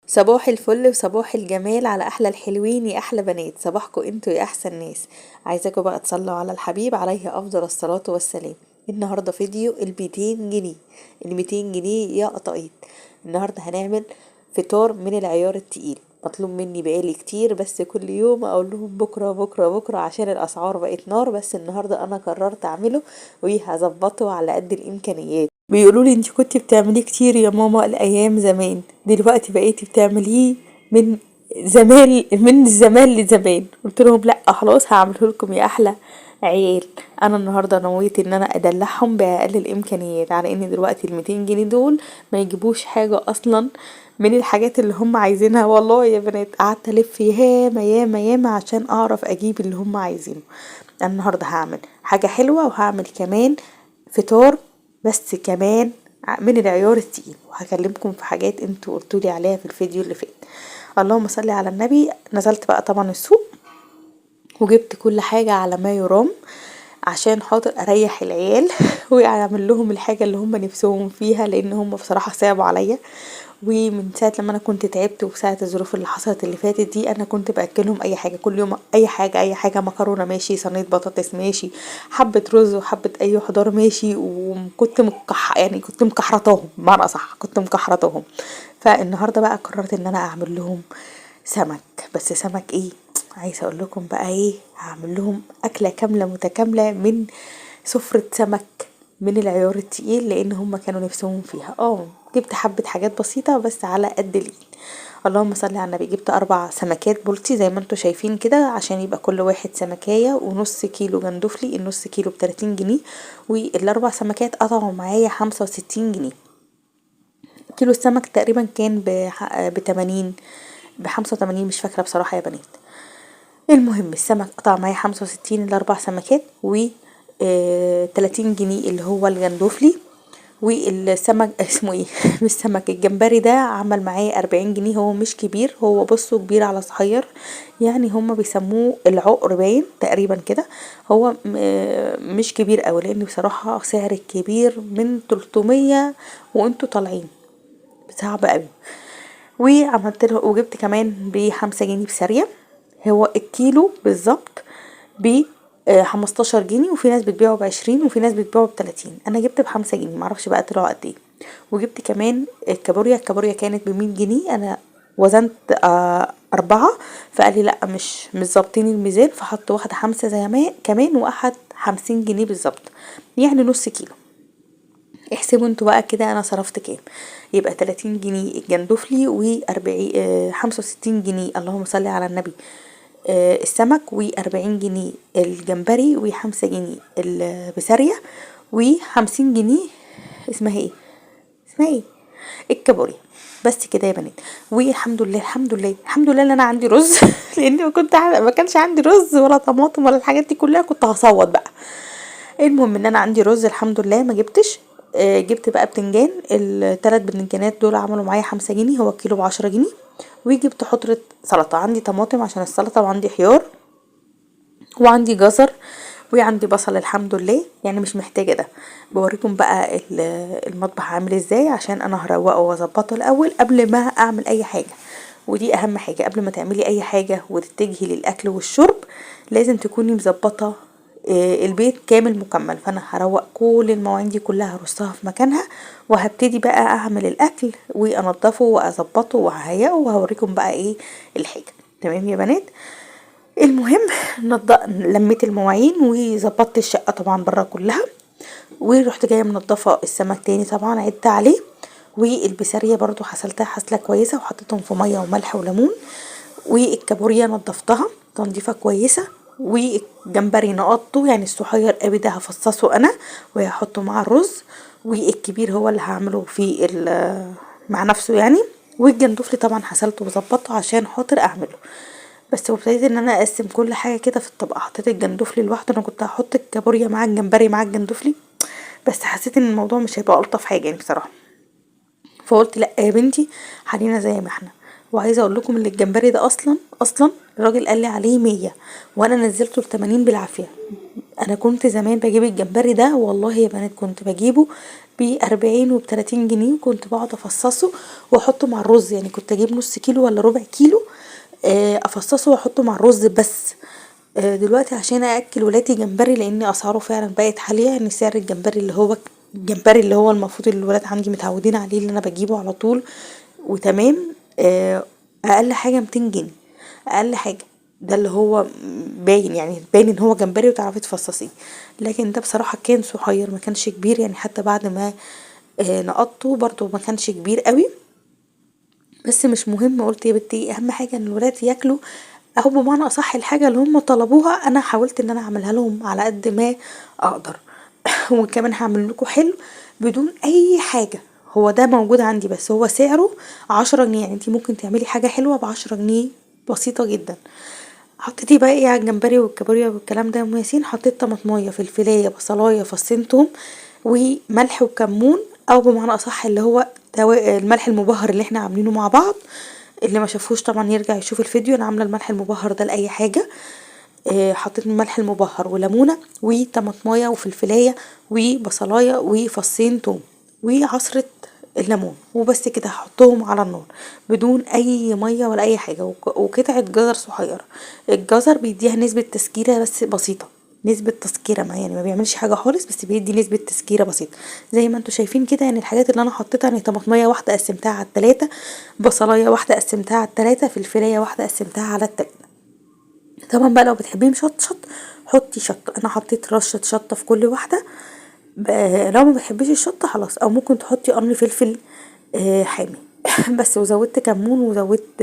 صباح الفل وصباح الجمال على احلى الحلوين يا احلى بنات. صباحكم انتوا يا احسن ناس. عايزاكم بقى تصلوا على الحبيب عليه افضل الصلاة والسلام. النهارده فيديو ال200 جنيه، ال200 جنيه يا قطاقيط. النهارده هنعمل فطار من العيار التقيل، مطلوب مني بقالي كتير، بس كل يوم اقول لهم بكره بكره بكره عشان الاسعار بقت نار، بس النهارده انا قررت اعمله وهظبطه على قد الامكانيات. بيقولوا لي انت كنتي بتعمليه كتير يا ماما الايام زمان، دلوقتي بقيتي بتعمليه من زمان، من زمان لزمان. قلت لهم لا خلاص هعمله لكم يا احلى عيال. انا النهارده نويت ان انا ادلعهم باقل الامكانيات، على ان دلوقتي ال200 جنيه دول ما يجيبوش حاجة اصلا من الحاجات اللي هم عايزينها. والله يا بنات قعدت الف ياما ياما ياما عشان اعرف اجيب اللي هم عايزينه. انا النهارده هعمل حاجة حلوة وهعمل كمان فطار، بس كمان من العيار التقيل، وهكلمكم في حاجات انتوا قلتولي عليها في الفيديو اللي فات. اللهم صل على النبي. نزلت بقى طبعا السوق وجبت كل حاجة على ما يرام عشان خاطر اريح العيال واعمل لهم الحاجة اللي هم نفسهم فيها، لان هم بصراحة صعبوا عليا. ومن ساعة لما انا كنت تعبت وساعة الظروف اللي حصلت اللي فاتت دي، انا كنت باكلهم اي حاجة كل يوم، اي حاجة اي حاجة، مكرونة ماشي، صينية بطاطس ماشي، حبة رز وحبة اي خضار ماشي، وكنت يعني كنت مكحرطاهم، بمعنى اصح كنت مكحرطاهم. فالنهاردة بقى قررت ان انا اعمل لهم سمك، بس سمك ايه؟ عايزة اقول لكم بقى ايه، هعمل لهم اكلة كاملة متكاملة من سفرة سمك من العيار التقيل، لان هم كانوا نفسهم فيها. جبت حبة حاجات بسيطة بس على قد الايد. اللهم صل على النبي. جبت 4 سمكات بلطي زي ما انتوا شايفين كده، عشان يبقى كل واحد سمكاية، ونص كيلو جندوفلي، النص كيلو ب30 جنيه، والاربع سمكات قطعوا معايا 65 جنيه. كيلو السمك تقريبا كان ب80، ب85، مش فاكرة بصراحة يا بنات. المهم السمك قطع معايا 65 الاربع سمكات، و 30 جنيه اللي هو الجندوفلي. والسمك اسمه ايه، مش سمك، الجمبري ده عمل معايا 40 جنيه. هو مش كبير، هو بصوا كبير على صغير، يعني هما بيسموه العقر باين تقريبا كده. هو مش كبير قوي، لان بصراحة سعر الكبير من 300 وانتوا طالعين صعب قوي. وعملت له، وجبت كمان ب5 جنيه بسارية، هو الكيلو بالظبط ب15 جنيه، وفي ناس بتبيعه ب20 وفي ناس بتبيعه ب30، انا جبت ب5 جنيه، معرفش بقى طلعوا قد ايه. وجبت كمان الكابوريا، الكابوريا كانت ب100 جنيه، انا وزنت 4، فقال لي لا مش ظابطين الميزان، فحط واحدة 5 زي ما كمان، واحد 50 جنيه بالظبط، يعني نص كيلو. احسبوا انتوا بقى كده انا صرفت كام. يبقى 30 جنيه الجندوفلي، 65 جنيه اللهم صل على النبي السمك، و40 جنيه الجمبري، و5 جنيه البسارية، و50 جنيه اسمها ايه، اسمها ايه، الكابوريا. بس كده يا بنات. والحمد لله الحمد لله الحمد لله ان انا عندي رز، لان ما كانش عندي رز ولا طماطم ولا الحاجات دي كلها، كنت هصوت بقى. المهم ان انا عندي رز الحمد لله، ما جبتش. جبت بقى بتنجان، التلات بتنجانات دول عملوا معايا 5 جنيه، هو الكيلو ب10 جنيه. وجبت حضرة سلطة، عندي طماطم عشان السلطة، وعندي خيار، وعندي جزر، وعندي بصل الحمد لله، يعني مش محتاجة ده. بوريكم بقى المطبخ عامل ازاي، عشان انا هروقه واظبطه الاول قبل ما اعمل اي حاجة. ودي اهم حاجة، قبل ما تعملي اي حاجة وتتجهي للاكل والشرب لازم تكوني مظبطة البيت كامل مكمل. فانا هروق كل المواعين دي كلها، هرصها في مكانها، وهبتدي بقى اعمل الاكل وانضفه واظبطه وههيئه، وهوريكم بقى ايه الحاجة. تمام يا بنات. المهم لميت المواعين وظبطت الشقة طبعا برا كلها، ورحت جاية منضفه السمك تاني طبعا، عدت عليه. والبسارية برضو حسلتها حسله كويسة، وحطيتهم في مية وملح وليمون. والكابوريا نضفتها تنظيفه كويسة، والجمبري نقطته، يعني الصغير قوي ده هفصصه انا وهحطه مع الرز، والكبير هو اللي هعمله في مع نفسه يعني. والجندوفلي طبعا حسلته وظبطته عشان خاطر اعمله بس. وابتديت ان انا اقسم كل حاجة كده في الطبق. حطيت الجندوفلي لوحده، انا كنت هحط الكابوريا مع الجمبري مع الجندوفلي، بس حسيت ان الموضوع مش هيبقى الطف حاجة يعني بصراحة، فقلت لا يا بنتي خلينا زي ما احنا. وعايزه اقول لكم ان الجمبري ده اصلا الراجل قال لي عليه 100، وانا نزلته ل80 بالعافية. انا كنت زمان بجيب الجمبري ده والله يا بنات كنت بجيبه ب40 وب30 جنيه، وكنت بقعد افصصه واحطه مع الرز. يعني كنت اجيب نص كيلو ولا ربع كيلو، افصصه واحطه مع الرز بس. دلوقتي عشان ااكل ولادي جمبري، لان اسعاره فعلا بقت عالية. يعني سعر الجمبري اللي هو الجمبري اللي هو المفروض الولاد عندي متعودين عليه، اللي انا بجيبه على طول وتمام، اقل حاجة 200 جنيه اقل حاجة. ده اللي هو باين، يعني باين ان هو جمبري وتعرفي تفصصيه. لكن ده بصراحة كان صغير، ما كانش كبير. يعني حتى بعد ما نقطته برضو ما كانش كبير قوي، بس مش مهم. قلت يا بنتي اهم حاجة ان الولاد ياكلوا، او بمعنى اصح الحاجة اللي هم طلبوها انا حاولت ان انا اعملها لهم على قد ما اقدر. وكمان هعمل لكم حلو بدون اي حاجة، هو ده موجود عندي بس هو سعره 10 جنيه. يعني انتي ممكن تعملي حاجة حلوة ب10 جنيه، بسيطة جدا. حطيتي بقى ايه على الجمبري والكابوريا والكلام ده يا ام ياسين؟ حطيت طماطمايه، فلفلايه، بصلايه، فصين توم، وملح وكمون، او بمعنى اصح اللي هو الملح المبهر اللي احنا عاملينه مع بعض. اللي ما شافوش طبعا يرجع يشوف الفيديو، انا عامله الملح المبهر ده لاي حاجة. حطيت الملح المبهر وليمونه وطماطمايه وفلفلايه وبصلايه وفصين توم وعصره الليمون وبس كده. هحطهم على النار بدون اي مية ولا اي حاجة، وقطعه جزر صغيرة. الجزر بيديها نسبه تسكيره بس بسيطة، نسبه تسكيره ما يعني ما بيعملش حاجة خالص، بس بيدي نسبه تسكيره بسيطة زي ما انتم شايفين كده. يعني الحاجات اللي انا حطيتها، يعني طماطميه واحدة قسمتها على التلاتة، بصلايه واحدة قسمتها على التلاتة، فلفلايه واحدة قسمتها على التلاتة. طبعا بقى لو بتحبيه مشطشط حطي شطه، انا حطيت رشه شطه في كل واحدة. لو ما بتحبيش الشطه خلاص، او ممكن تحطي قرن فلفل حامي بس. وزودت كمون وزودت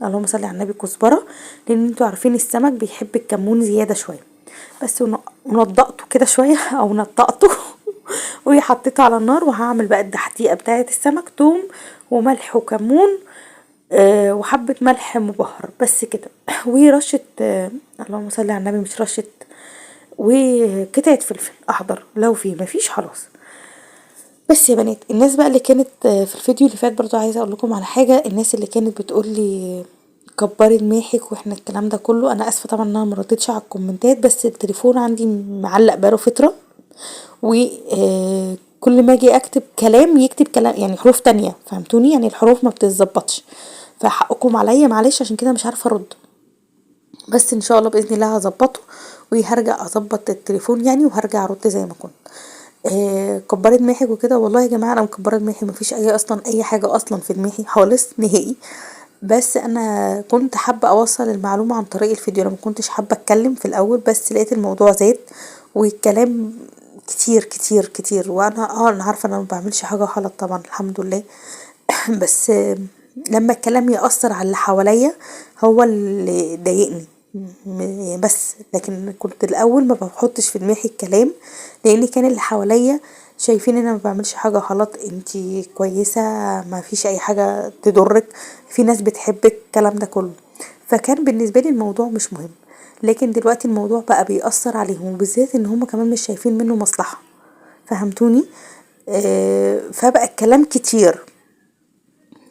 اللهم صل على النبي كزبره، لان انتوا عارفين السمك بيحب الكمون زيادة شوية بس. ونضقته كده شوية او نطقته وحطيته على النار. وهعمل بقى التحديقه بتاعه السمك، توم وملح وكمون وحبه ملح مبهر بس كده، ورشه اللهم صل على النبي مش رشه، وقطعه فلفل احضر لو في، مفيش خلاص. بس يا بنات، الناس بقى اللي كانت في الفيديو اللي فات برضو عايزه اقول لكم على حاجة. الناس اللي كانت بتقول لي كبري دماغك واحنا الكلام ده كله، انا اسفه طبعا ان انا ما ردتش على الكومنتات، بس التليفون عندي معلق بقاله فترة، وكل ما اجي اكتب كلام يكتب كلام يعني حروف تانية، فهمتوني؟ يعني الحروف ما بتتظبطش، فحقكم عليا معلش، عشان كده مش عارفه ارد. بس ان شاء الله باذن الله هظبطه وهرجع اظبط التليفون يعني، وهرجع ارد زي ما كنت. كبري دماغك وكده، والله يا جماعة انا مكبره دماغي، مفيش اي اصلا اي حاجة اصلا في دماغي خالص نهائي. بس انا كنت حابة اوصل المعلومة عن طريق الفيديو، انا ما كنتش حابة اتكلم في الاول، بس لقيت الموضوع زاد والكلام كتير كتير كتير، وانا انا عارفه ان انا ما بعملش حاجة غلط طبعا الحمد لله بس لما الكلام يأثر على اللي حواليا هو اللي ضايقني بس. لكن كنت الاول ما بحطش في دماغي الكلام، لان كان اللي حواليا شايفين ان انا ما بعملش حاجة غلط، انتي كويسة، ما فيش اي حاجة تضرك، في ناس بتحبك، الكلام ده كله، فكان بالنسبة لي الموضوع مش مهم. لكن دلوقتي الموضوع بقى بيأثر عليهم، وبالذات ان هم كمان مش شايفين منه مصلحة، فهمتوني؟ فبقى الكلام كتير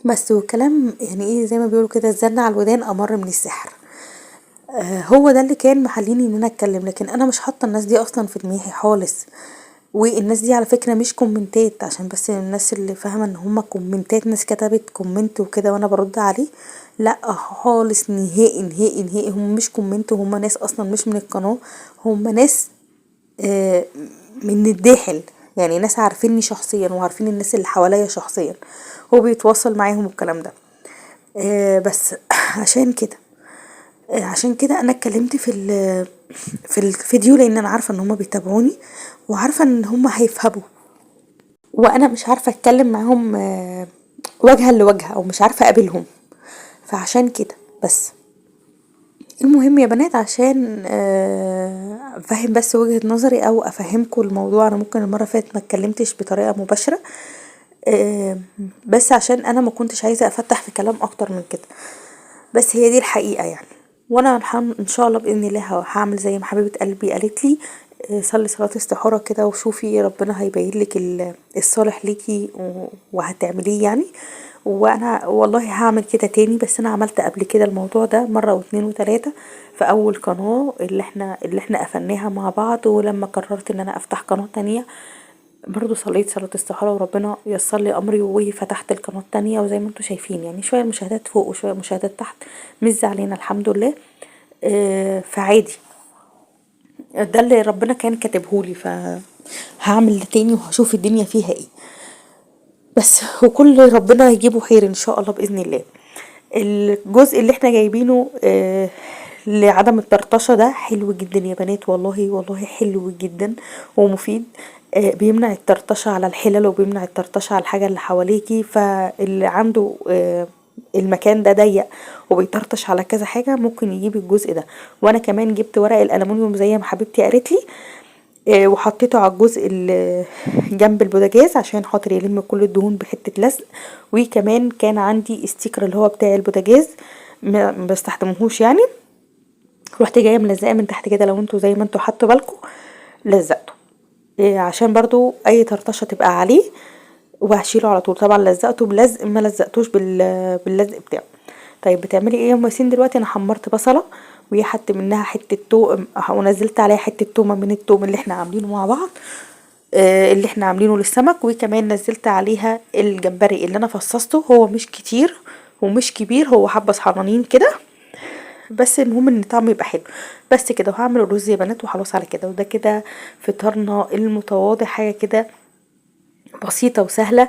بس، والكلام يعني ايه زي ما بيقولوا كده، الزن على الودان امر من السحر. هو ده اللي كان محليني ان انا اتكلم، لكن انا مش حاطه الناس دي اصلا في دماغي خالص. والناس دي على فكرة مش كومنتات، عشان بس الناس اللي فاهمه ان هما كومنتات، ناس كتبت comment وكده وانا برد عليه، لا خالص نهائي نهائي نهائي، هم مش comment، هم ناس اصلا مش من القناة، هم ناس من الداخل، يعني ناس عارفيني شخصيا وعارفين الناس اللي حواليا شخصيا، هو بيتواصل معاهم والكلام ده. بس عشان كده، عشان كده انا اتكلمت في الفيديو، لان انا عارفه ان هما بيتابعوني وعارفه ان هما هيفهموا، وانا مش عارفه اتكلم معاهم وجها لوجه، او مش عارفه اقابلهم، فعشان كده بس. المهم يا بنات، عشان افهم بس وجهة نظري او افهمكم الموضوع، انا ممكن المرة فاتت ما اتكلمتش بطريقة مباشرة، بس عشان انا ما كنتش عايزه افتح في كلام اكتر من كده، بس هي دي الحقيقة يعني. وانا ان شاء الله باذن الله هعمل زي ما حبيبه قلبي قالت لي، صلي صلاة استخاره كده وشوفي ربنا هيبين لك الصالح ليكي وهتعمليه يعني. وانا والله هعمل كده تاني، بس انا عملت قبل كده الموضوع ده مرة واتنين وتلاتة في اول قناة اللي احنا قفلناها مع بعض. ولما قررت ان انا افتح قناة تانية برضو صليت صلاة استخارة وربنا يسر لي امري وفتحت القناة التانية، وزي ما انتم شايفين يعني شوية مشاهدات فوق وشوية مشاهدات تحت، مش زعلانة الحمد لله. فعادي، ده اللي ربنا كان كاتبهولي، فهعمل ده تاني وهشوف الدنيا فيها ايه بس، وكل ربنا يجيبه خير ان شاء الله باذن الله. الجزء اللي احنا جايبينه لعدم الطرطشه ده حلو جدا يا بنات، والله والله حلو جدا ومفيد. بيمنع الطرطشه على الحلل وبيمنع الطرطشه على الحاجة اللي حواليكي، فاللي عنده المكان ده ضيق وبيطرطش على كذا حاجة ممكن يجيب الجزء ده. وانا كمان جبت ورق الالومنيوم زي ما حبيبتي قالت لي، وحطيته على الجزء اللي جنب البوتاجاز عشان خاطر يلم كل الدهون بحته لزق. وكمان كان عندي sticker اللي هو بتاع البوتاجاز ما بستخدمهوش يعني، رحت جاية ملزقه من تحت كده، لو انتوا زي ما انتوا حطوا بالكم لزقته، عشان برضو اي طرطشه تبقى عليه وهشيله على طول. طبعا لزقته بلزق، ما لزقتوش باللزق بتاعه. طيب بتعملي ايه يا ام ياسين دلوقتي؟ انا حمرت بصله وحط منها حتة توم ونزلت عليها حتة تومة من التوم اللي احنا عاملينه مع بعض، اللي احنا عاملينه للسمك. وكمان نزلت عليها الجمبري اللي انا فصصته، هو مش كتير ومش كبير، هو حبه صحنانين كده، بس المهم ان الطعم يبقى حلو بس كده. وهعمل الرز يا بنات وخلاص على كده. وده كده فطارنا المتواضع، حاجة كده بسيطة وسهلة،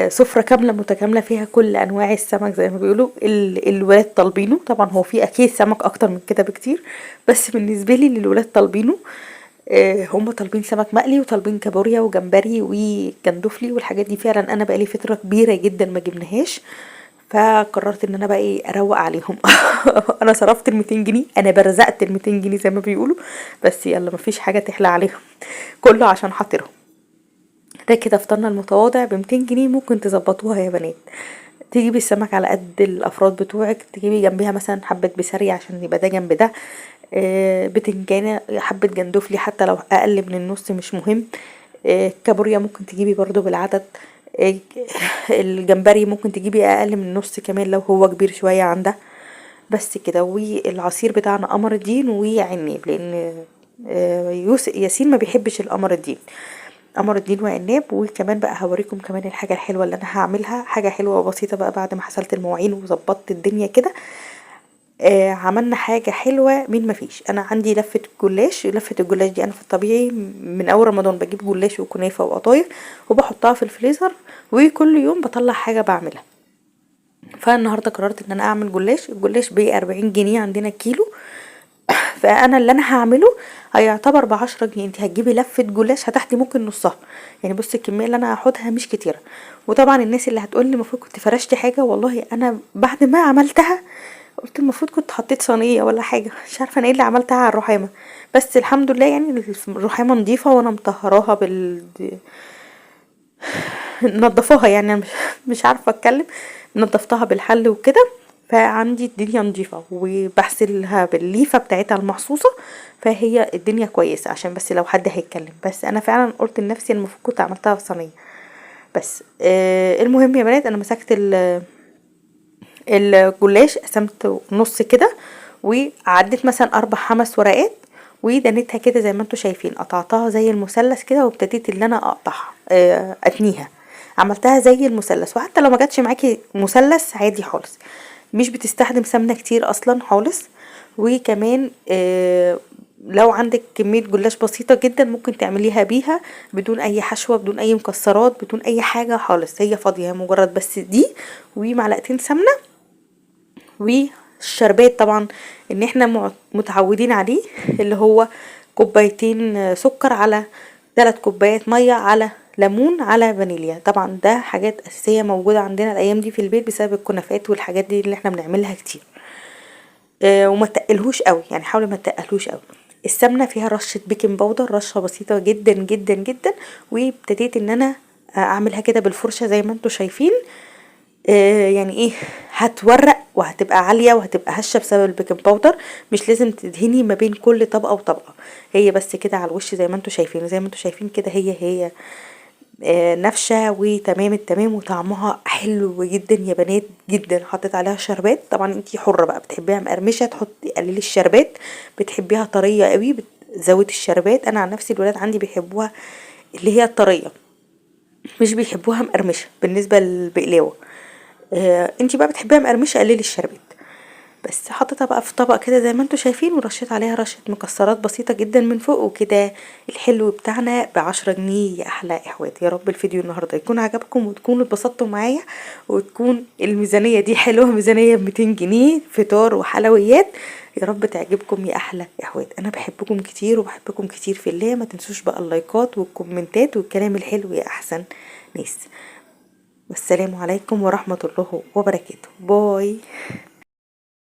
سفرة كاملة متكاملة فيها كل أنواع السمك زي ما بيقولوا، الولاد طالبينه. طبعا هو في أكيد سمك أكتر من كده بكتير، بس بالنسبة لي اللي الولاد طالبينه، هم طالبين سمك مقلي وطالبين كابوريا وجمبري وجندفلي والحاجات دي. فعلا أنا بقالي فترة كبيرة جدا ما جبناهاش، فقررت ان انا بقى ايه اروق عليهم. انا صرفت ال 200 جنيه، انا برزقت ال 200 جنيه زي ما بيقولوا، بس يلا مفيش حاجة تحلى عليهم، كله عشان خاطرهم. ده كده فطارنا المتواضع ب 200 جنيه، ممكن تظبطوها يا بنات. تجيبي السمك على قد الافراد بتوعك، تجيبي جنبيها مثلا حبه بسارية عشان يبقى ده جنب ده، بتنجانه، حبه جندفلي حتى لو اقل من النص مش مهم، كابوريا ممكن تجيبي برضو بالعدد، الجمبري ممكن تجيبي اقل من النص كمان لو هو كبير شوية عن ده بس كده. والعصير بتاعنا قمر الدين وعناب، لان ياسين ما بيحبش القمر الدين، قمر الدين وعناب. وكمان بقى هوريكم كمان الحاجة الحلوة اللي انا هعملها، حاجة حلوة وبسيطة بقى بعد ما حصلت المواعين وظبطت الدنيا كده. عملنا حاجة حلوة من ما فيش. انا عندي لفه جلاش، لفه الجلاش دي انا في الطبيعي من اول رمضان بجيب جلاش وكنافه وقطايف وبحطها في الفريزر، وكل يوم بطلع حاجة بعملها. فالنهارده قررت ان انا اعمل جلاش. الجلاش ب 40 جنيه عندنا الكيلو، فانا اللي انا هعمله هيعتبر ب10 جنيه. انت هتجيبي لفه جلاش هتاخدي ممكن نصها، يعني بصي الكمية اللي انا هاخدها مش كتيرة. وطبعا الناس اللي هتقول لي المفروض كنت فرشتي حاجة، والله انا بعد ما عملتها قلت المفروض كنت حطيت صينية ولا حاجة، مش عارفه انا ايه اللي عملتها على الرخامه، بس الحمد لله يعني الرخامه نظيفة وانا مطهراها نضفوها، يعني انا مش عارفه اتكلم، نضفتها بالحل وكده، فعندي الدنيا نظيفة وبغسلها بالليفه بتاعتها المخصوصة، فهي الدنيا كويسة عشان بس لو حد هيتكلم. بس انا فعلا قلت لنفسي المفروض كنت عملتها في صينية بس. المهم يا بنات انا مسكت الجلاش قسمته نص كده، وعديت مثلا 4-5 ورقات ودنيتها كده زي ما انتوا شايفين، قطعتها زي المثلث كده، وابتديت ان انا اقطعها، اتنيها، عملتها زي المثلث. وحتى لو ما جاتش معاكي مثلث عادي خالص، مش بتستخدم سمنه كتير اصلا خالص. وكمان لو عندك كمية جلاش بسيطة جدا ممكن تعمليها بيها بدون اي حشوه، بدون اي مكسرات، بدون اي حاجة خالص، هي فاضية، هي مجرد بس دي ومعلقتين سمنه والشربات طبعا ان احنا متعودين عليه، اللي هو كوبايتين سكر على 3 كوبايات مية على ليمون على فانيليا. طبعا ده حاجات اساسية موجودة عندنا الايام دي في البيت بسبب الكنافات والحاجات دي اللي احنا بنعملها كتير. وما تقلهوش قوي، يعني حاولي ما تقلهوش قوي. السمنة فيها رشه baking powder، رشه بسيطة جدا جدا جدا. وابتديت ان انا اعملها كده بالفرشه زي ما انتم شايفين، يعني ايه، هتورق وهتبقى عالية وهتبقى هشه بسبب ال baking powder. مش لازم تدهني ما بين كل طبقه وطبقه، هي بس كده على الوش زي ما انتم شايفين، زي ما انتم شايفين كده هي نافشه وتمام التمام، وطعمها حلو جدا يا بنات جدا. حطيت عليها شربات، طبعا انتي حره بقى، بتحبيها مقرمشه تحطي قللي الشربات، بتحبيها طرية قوي بتزودي الشربات. انا عن نفسي الولاد عندي بيحبوها اللي هي الطريه، مش بيحبوها مقرمشه. بالنسبة للبقلاوه انتي بقى بتحبيها مقرمشه قللي الشربات. بس حطيتها بقى في طبق كده زي ما انتوا شايفين، ورشيت عليها رشه مكسرات بسيطة جدا من فوق. وكده الحلو بتاعنا ب10 جنيه يا احلى اخوات. يا رب الفيديو النهارده يكون عجبكم وتكونوا اتبسطتوا معايا، وتكون الميزانية دي حلوة، ميزانية ب200 جنيه فطار وحلويات. يا رب تعجبكم يا احلى اخوات. انا بحبكم كتير وبحبكم كتير في الله. ما تنسوش بقى اللايكات والكومنتات والكلام الحلو يا احسن ناس. والسلام عليكم ورحمة الله وبركاته. bye.